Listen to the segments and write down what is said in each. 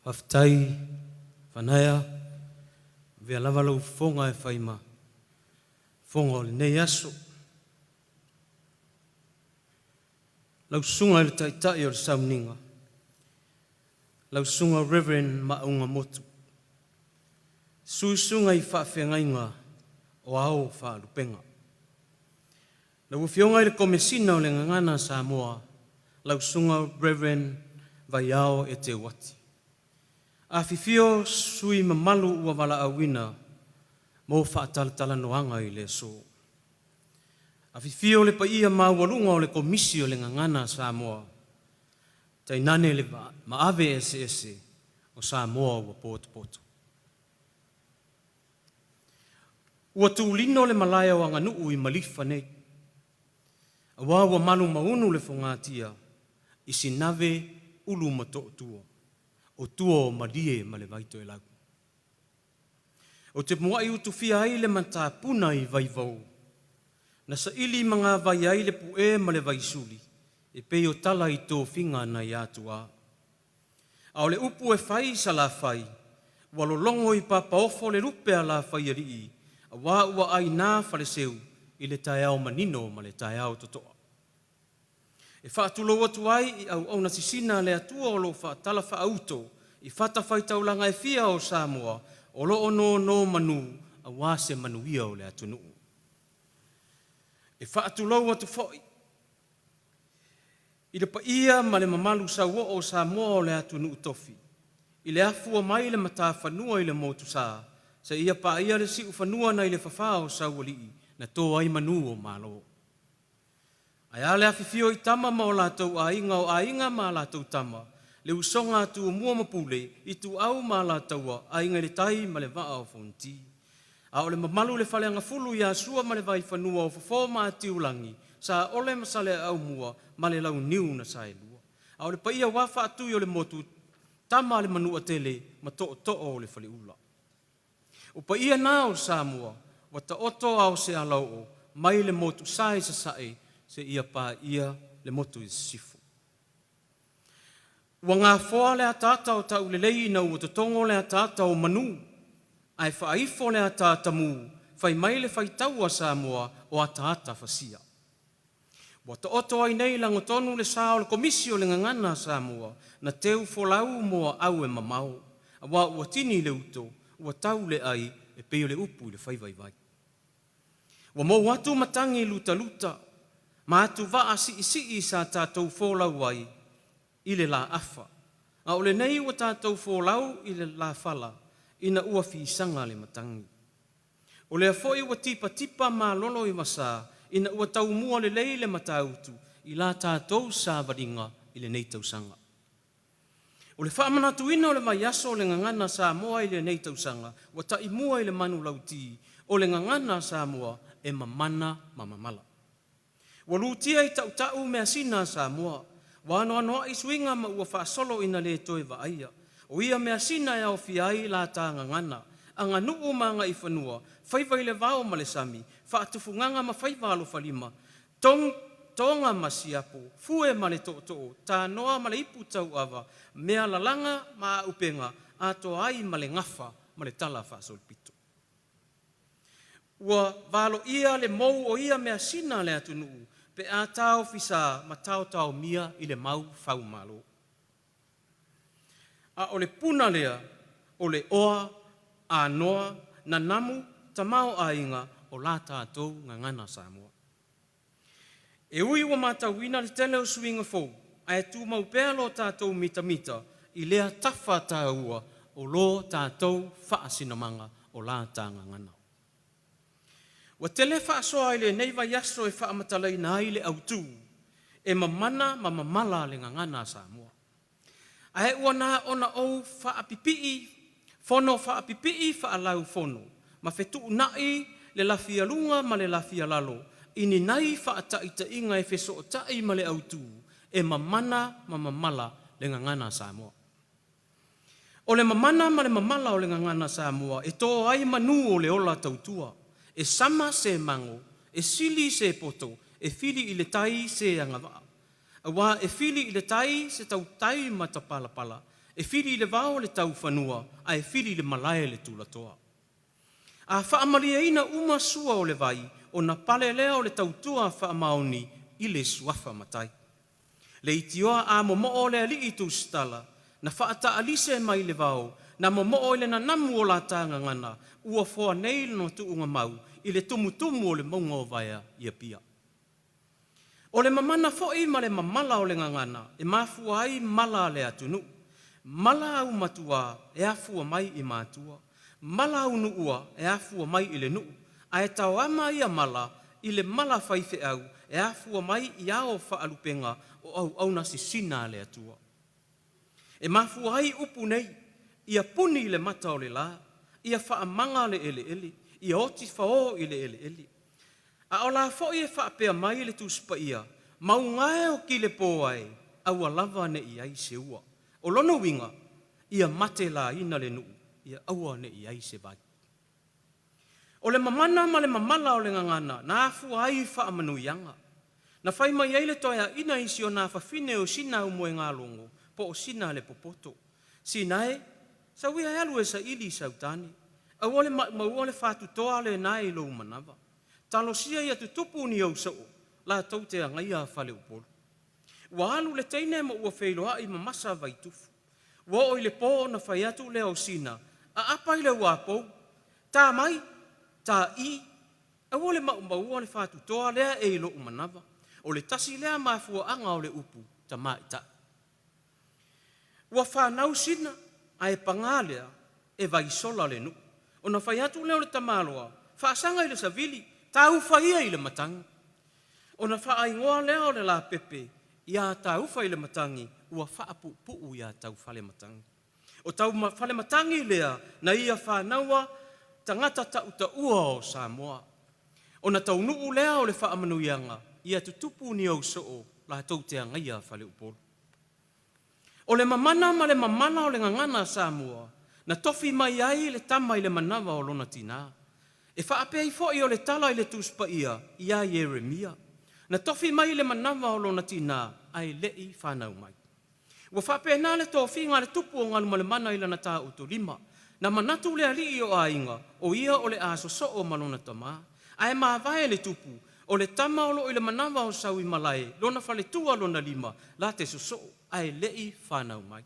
Faafetai Fanaea, avea lava lau fofoga e fai ma fofoga o lenei aso. Lau susuga i le Taitai o le Sauniga, lau Susuga Reverend Maauga Motu, susu susuga i faafeagaiga o Ao o Faalupega. Lau Afioga i le Komesina o le Gagana Samoa, lau Susuga Reverend Vaiao Eteuati. Afifio sui usufono mamalu ua valaauina mo faatalatalanoaga i le aso. Afifio le paia maualuga o le Komisi o le Gagana Samoa, tainane le maave eseese o Samoa ua potopoto. Ua tulino le malae o aganuu i Malifa nei, aua ua malumaunu le fogatia i Sinave Ulumotootua o tua o Malie ma le Vaitoelau. Ou te muai utufia ai le matapuna i Vaivao, na saili magavai ai le puē ma le vaisuli e pei o tala i tofiga nai Atua. A o le upu e fai i Salafai, ua lologo i papaofo le lupe a Lafaialii, aua ua aina Faleseu i le taeao manino ma le taeao totoa. E faatulou atu ai i auauna sisina a le Atua o lo o faatalafaauto i fatafaitaulaga e fia o Samoa o lo o nonomanu aua se manuia o le atunuu. E faatulou atu foi i le paia ma le mamalu sauoo o Samoa o le atunuu tofi, i le afua mai le matafanua i le motusa, seia paia le siufanua nai le fafa o Saualii na to ai manu o Malo. Ae a le afifio i Tama ma o latou Aiga, o Aiga ma a latou Tama, le usoga a Tumua ma Pule, Ituau ma Alataua, Aiga i le Tai ma le Vaa o Fonoti. A o le mamalu i le Faleagafulu ia Sua ma le Vaifanua, o Fofo ma Atiulagi, Saole ma Saleaaumua ma le Launiu na Saelua. A o le paia aua Faatui o le Motu, Tama a le Manuatele ma Tootoo o le Faleula. O paia na o Samoa ua taoto a o se alaoo mai le motusa i sasae seia paia le motu i sisifo. Ua gafoa le ataata o taulelei ina ua totogo le ataata o manu, ae faaifo le ataatamu fai mai le faitau a Samoa o ataata fasia. Ua taoto ai nei lagotonu le sa o le Komisi o le Gagana a Samoa na teu folau mo aau e mamao, aua ua tini le uto, ua tau le ai e pei o le upu i le fai vaivai. Ua mou atu matagi lutaluta ma atuvaa siisii sa tatou folau ai i le laafa, a o lenei ua tatou folau i le lafala ina ua fisaga le matagi. O lea foi ua tipatipa malolo i vasa ina ua taumua lelei le Matautu i la tatou savaliga i lenei tausaga. O le faamanatuina o le vaiaso o le Gagana Samoa i lenei tausaga ua taimua i le manulauti o le Gagana a Samoa e mamana ma mamala. Ua lutia i tautau measina a Samoa, ua anoanoai suiga ma ua faasolo ina le toe vaaia. O ia measina e aofia ai la ta gagana, aganuu ma agaifanua, faiva i le vao ma le sami, faatufugaga ma faiva alofalima, toga ma siapo, fue ma le tootoo, tanoa ma le ipu tauava, mea lalaga ma auupega, atoa ai ma le gafa ma le talafaasolopito. Ua valoia le mou o ia measina a le atunuu pe a taofisa ma taotaomia i le mau faumalo. A o le puna lea o le oa anoa nanamu tamaoaiga o la tatou gagana Samoa. E ui ua matauina le tele o suiga fou, ae tumau pea lo tatou mitamita i lea tafa taua o lo tatou faasinomaga o la ta gagana. Ua tele faasoa i lenei vaiaso e faamatalaina ai le autu e mamana ma mamala le gagana a Samoa. Ae ua na ona ou faapipii fono faapipii faalaufono ma fetuunai le lafialuga ma le lafialalo i ni nai faataitaiga e fesootai ma le autu e mamana ma mamala le gagana a Samoa. O le mamana ma le mamala o le gagana Samoa e to ai manu o le ola tautua, e sama se mago, e sili se poto, e fili i le tai se agavaa. Aua e fili i le tai se tautai matapalapala, E fili i le vao le taufanua ae fili i le malae le tulatoa. A faamalieina uma sua o le vai, ona pale lea o le tautua faamaoni i le suafa Matai. Leitioa a momoo le alii Tusitala, na faataalise mai le vao, na momoo i le nanamu o lata gagana, ua foa nei lona tuugamau i le tumutumu o le mauga o Vaea i Apia. O le mamana foi ma le mamala o le gagana e mafua ai mala a le atunuu. Mala aumatua e afua mai i matua, mala aunuua e afua mai i le nuu, ae taoama ia mala i le mala faifeau e afua mai i ao faalupega o auauna sisina a le Atua. E mafua ai upu nei, ia puni i le mata o le la, ia faamaga le eleele, ia oti fao i le eleele. A o la foi e faapea mai le Tusi Paia, mauga e o kilepo ae, aua lava ne i i ai se ua. O lona uiga, ia matelaina le nuu, ia aua ne i i ai se vai. O le mamana ma le mamala o le gagana na afua ai faamanuiaga. Na fai mai ai le toeaina i si ona afafine o Sina aumoegalogo po o Sina le Popoto. Sina e, sau ia e alu e saili i sau tane. Aua le maumaua le fatutoa lena i lou manava. Talosia ia tutupu ni ou soo, latou te agaia faleupolu. Ua alu le teine ma ua feiloai ma Masa Vaitufu. Ua oo i le po ona fai atu lea o Sina, aapa i le uapu, tā mai, tā i, aua le maumaua le fatutoa lea e i lou manava. O le tasi lea mafuaaga o le upu tamaitai. Ua fanau Sina, ae paga lea, e vaisola le nuu. Ona fai atu lea o le tamaloa, faasaga i le savili, tāufa ia i le matagi. Ona faaigoa lea o le lapepe ia tāufa i le matagi, ua faapuupuu ia Taufalematagi. O Taufalematagi lea na ia fanaua tagata tautaua o Samoa. Ona taunuu lea o le faamanuiaga, ia tutupu ni ou soo latou te agaia faleupolu. O le mamana ma le mamala o le gagana a Samoa, na tofi mai ai le tama i le manava o lona tinā. E faapea foi o le tala i le Tusi Paia ia Ieremia, na tofi mai i le manava o lona tinā ae le'i fanau mai. Ua faapena le tofiga a le tupu o Galumalemana i lana taotolima. Na manatu le alii o aiga, o ia o le a sosoo ma lona tama. Ae mavae le tupu, o le tama o loo i le manava o Sauimalae, lona faletua lona lima, la te sosoo, ae le'i fanau mai.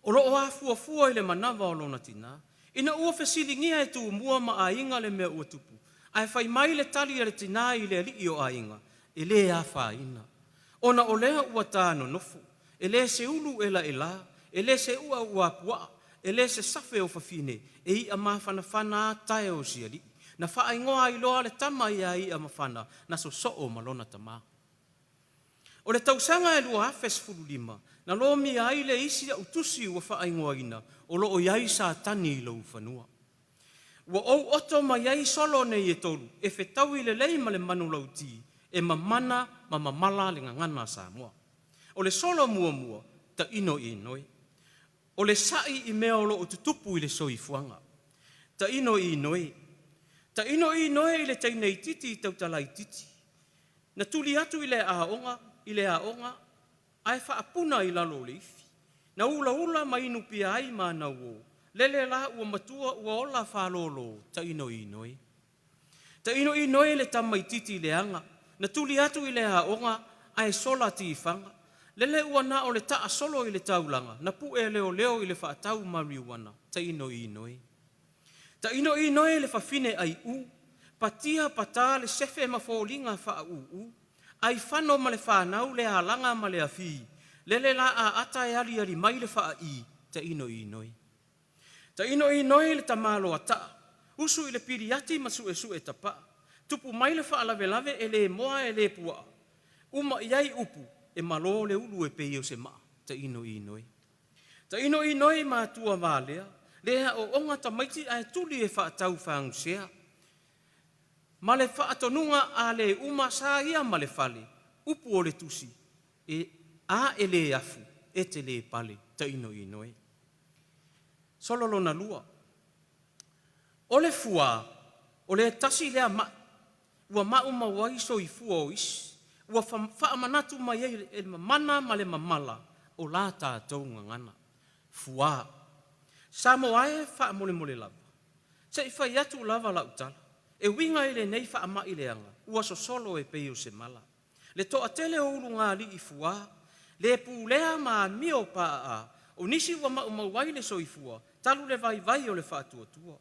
O loo afuafua i le manava o lona tina. Ina ua fesiligia e Tumua ma aiga le mea ua tupu, ae fai mai le tali a le tinā i le alii o aiga, e lē afaina, ona o lea ua ta nonofo, e le se ulu elaelā, e le se uaua puaa, e le se safe o fafine, e ia mafanafana a tae o si alii. Na faaigoa ai loa le tama ia Iamafana na sosoo ma lona tamā. O le tausaga e 2015, na lomia ai le isi au tusi ua faaigoaina o loo i ai Satani i lou fanua. Ua ou oto mai ai solo nei e tolu e fetaui lelei ma le manulauti e mamana ma mamala le gagana a Samoa. O le solo muamua, taino i inoi. O le sa'i i mea o loo tutupu i le soifuaga. Taino i inoi. Taino i inoi i le teine itiiti i tautala itiiti. Na tuli atu i le aoga, i le aoga ae faapuna i lalo o le ifi. Na ulaula ma inupia ai manauo. Lele la ua matua ua ola fālōlō, taino i inoi. Taino i inoi le tamaititi leaga. Na tuli atu i le aoga ae sola tifaga. Lele ua na o le taasolo i le taulaga, na pu'e leoleo i le faatau mariuana, taino i inoi. Taino i inoi le fafine aiu, patia patā le sefe ma foliga faauu. Ai fano ma le fanau le alaga ma le afī, lele la aata e aliali mai le faaī, taino i inoi. Taino i inoi le tamaloa taa, usu i le piliati ma suesue tapaa. Tupu mai le faalavelave e le moa e le puaa, uma i ai upu e malo le ulu e pei o se maa, taino i inoi. Taino i inoi matua valea, le aooga tamaiti ae tuli e faatau fagusea. Ma le faatonuga a le uma sa ia ma le fale, upu o le tusi, e a e le afu, e te le pale, taino i inoi. Solo lona lua. O le fuā, o le tasi lea mai, ua maumau ai soifua o isi, ua faamanatu mai ai e mamana ma le mamala o la tatou gagana. Fuā. Samoa e faamolemole lava, se i fai atu lava lau tala, e uiga i lenei faamai leaga ua sosolo e pei o se mala. Le toatele o ulugalii fuā, le pulea ma amio paaa, o nisi ua maumau ai le soifua talu le vaivai o le faatuatua.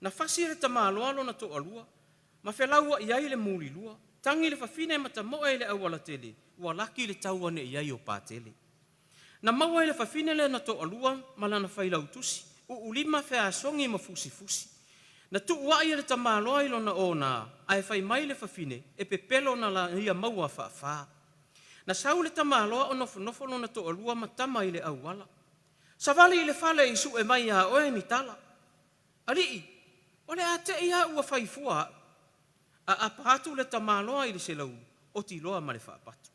Na fasi e le tamaloa lona toalua ma felauai ai le mulilua, tagi le fafine ma tamoe i le aualatele, ua laki le tau ane i ai o Patele. Na maua e le fafine lona toalua ma lana failautusi, uulima feasogi ma fusifusi. Na tuuai e le tamaloa i lona ona, ae fai mai le fafine e pepelo na ia maua faafa. Na sau le tamaloa o nofonofo lona toalua ma tama i le auala. Savali i le fale i sue mai ia oe ni tala. Alii, o le a te i lava ua fai fua au. Aapa atu le tamaloa i le seleulu, oti loa ma le faapatu.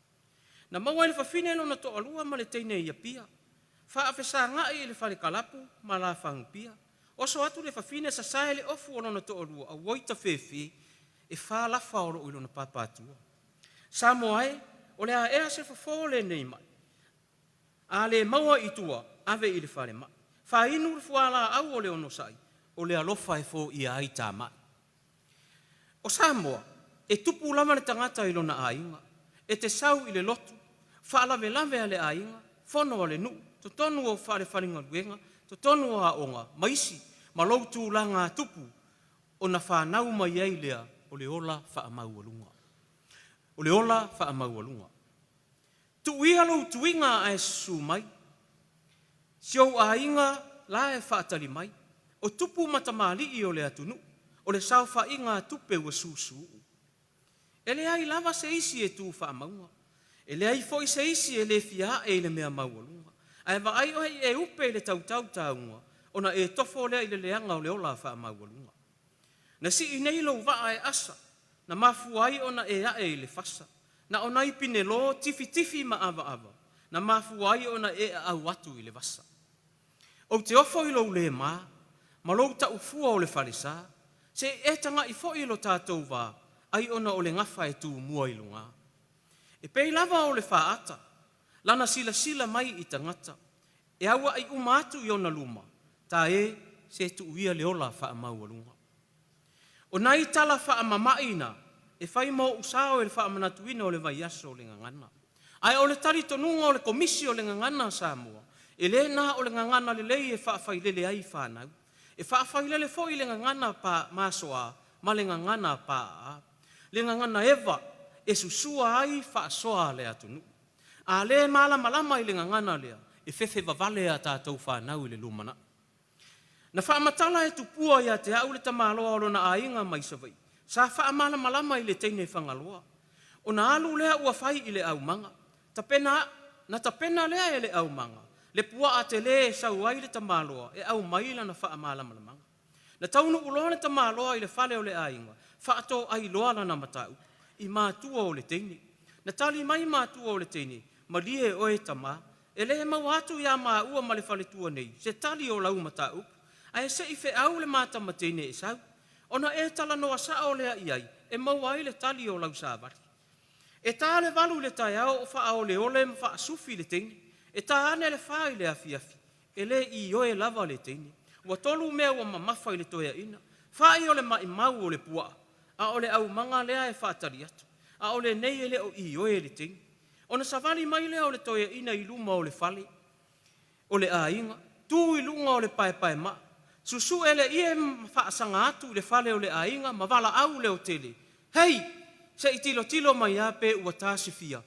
Na maua e le fafine lona toalua ma le teine i Apia, faafesagai i le fale kalapu ma lafanupia. Oso atu le fafine sasae le ofu o lona toalua, auoi tafefe, e 4 lafa o loo i lona papatua. Samoa e, o le a ea se fofo o lenei mai? A le maua i tua, ave i le falemai. Fainu le fualaau o le onosai, o le alofa e foia ai tamai. O Samoa, e tupu lava le tagata i lona aiga. E te sau i le lotu, faalavelave a le aiga, fono a le nuu, totonu o falefaigaluega, totonu o aoga ma isi, ma lou tulaga tupu, ona fanau mai ai lea o le ola faamaualuga. O le ola faamaualuga. Tuu ia lou tuiga ae susu mai, si ou aiga la e faatali mai, o tupu ma tamalii o le atunuu, o le saofaiga a tupe ua susuu. E leai lava se isi e tu faamauga, e leai foi se isi e le fia ae i le mea maualuga. Ae vaai oe i e upe i le tautau tauga, ona e tofo lea i le leaga o le ola faamaualuga. Na sii nei lou vaa e asa, na mafua ai ona e ae i le fasa. Na o nai pinelo tifitifi ma avaava, na mafua ai ona e aau atu i le vasa. Ou te ofo i lou le ma, ma lou taufua o le falesa. Se i e tagai foi i lo tatou va, ai ona o le gafa e tumua i luga. E pei lava o le faata, lana silasila mai i tagata, e auai uma atu i ona luma, ta e, se tuu ia le ola faamaualuga. O nai tala faamama'i na e fai ma o'u sao i le faamanatuina o le vaiaso o le Gagana. Ae o le talitonuga o le Komisi o le Gagana a Samoa, e le na o le gagana lelei e faafailele ai fanau, e faafailele foi le gagana pa masoa ma le gagana paaa, le gagana eva e susua ai faasoa a le atunuu. A le malamalama i le gagana lea, e fefe vavale a tatou fanau i le lumanai. Na faamatala e tupua ia te au le tamaloa o lona aiga mai Savaii, sa faamalamalama i le teine Fagaloa. Ona alu lea ua fai i le aumaga, tapena, na tapena lea e le aumaga, le puaa telē e sau ai le tamaloa e aumai lana faamalamalamaga. Na taunuu loa le tamaloa i le fale o le aiga, faatoai loa lana mataupu i matua o le teine. Na tali mai matua o le teine, “Malie oe tama, e le maua atu ia maua ma le faletua nei se tali o lau mataupu, ae se i feau le ma tama teine e sau, ona e talanoa sao lea i ai e maua ai le tali o lau savali.” E ta le 8 i le taeao o faaoleole ma faasufi le teine. E ta ane le 4 i le afiafi, e le i ioe lava le teine. Ua tolu mea ua mamafa i le toeaina, fai o le maumau o le puaa, a o le aumaga lea e faatali atu, a o lenei e le o ioe le teine. Ona savali mai lea o le toeaina i luma o le fale o le aiga, tu i luga o le paepaemaa, susue le ie ma faasaga atu i le fale o le aiga ma valaau leotele, “Hei, se i tilotilo mai lava pe ua ta se fia?”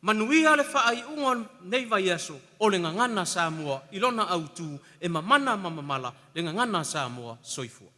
Manuia le faaiuga o lenei vaiaso o le Gagana Samoa i lona autu e mamana ma mamala le Gagana Samoa. Soifua.